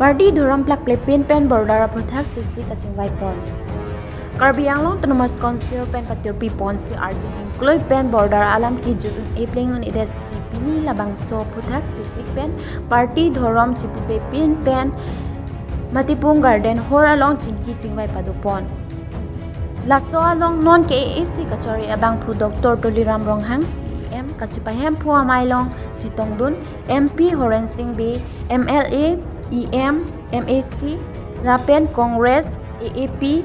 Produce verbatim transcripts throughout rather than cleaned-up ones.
Party dhorom plakplepin pen border aphuthak sitji kachingvai pon. Karbi Anglong Autonomous Council pen patirpi ponsi arjin ingkloi pen border alam kejut un epleng un-edet si pini labangso aphuthak sitji pen party dhorom chipupepin pen Matipung Garden Hall along chingki chingvai padopon. Laso along non K A A C kachari abangphu Doctor Tuliram Ronghang C E M kachipahemphu amei along chetongdun, M P Horen Sing Bey, M L A, E M, M A C, lapen Congress, A A P,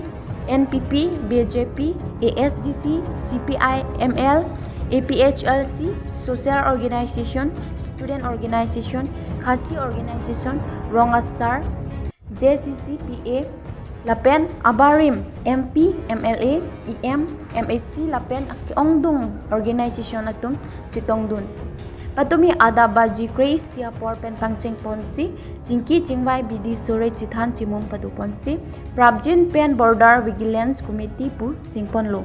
N P P, B J P, A S D C, C P I M L, A P H L C, Social Organization, Student Organization, Khasi Organization, Rong Asar, J C C P A, lapen abarim M P, M L A, E M, M A C lapen ongdung organization atum chetongdun. Patumi adap baji kre-isi apor pen pangcheng ponsi chingki chingvai bidi sore chethan chimung padoponsi prapjin pen Border Vigilance Committee pu singponlo.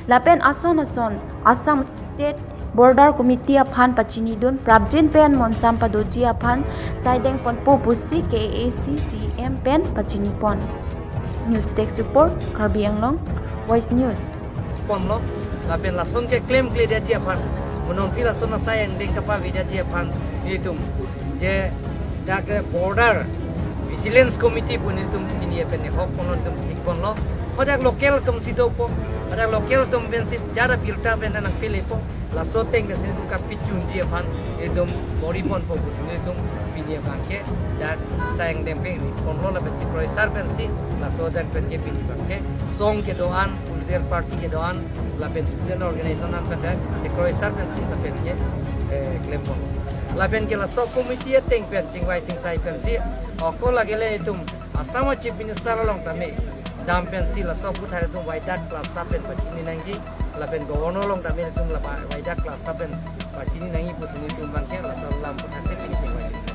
Lapen ason ason Assam State Border Committee aphan pachinidun, prapjin pen monsam padoji aphan saideng ponpo pusi K A A C C E M pen pachinipon. News Desk Report, Karbi Anglong Voice News. Ponlo, lapen lason keklemkledetji aphan, mo non pi lason asai angdeng kapavedetji aphan, itum je dak Border Vigilance Committee pu nelitum pini pen hok ponlo, itum thik ponlo. Hadak local atum si dopo, hadak local atum pensi jara birta pen nangpelepo. Laso ateng pensi itum kapachunji aphan itum bor-i ponpo pusi itum pini abangke dak asai angdeng pen ponlo, lapen chikroisar pensi laso dak penke pini abangke song kedo-an, political party kedo-an, lapen student organization an pen dak chikroisar pensi lapenke, eh, klempon. Lapenke laso committee ateng pen chingvai chingsai pensi ako lagele itum Assam Chief Minister along tame dam pensi laso aphuthak itum waidak klasa pen pachini nangji, lapen Governor along tame itum la waidak klasa pen pachini nangji pusi itum abangke laso alam aphuthak si pini chingvai chingsai.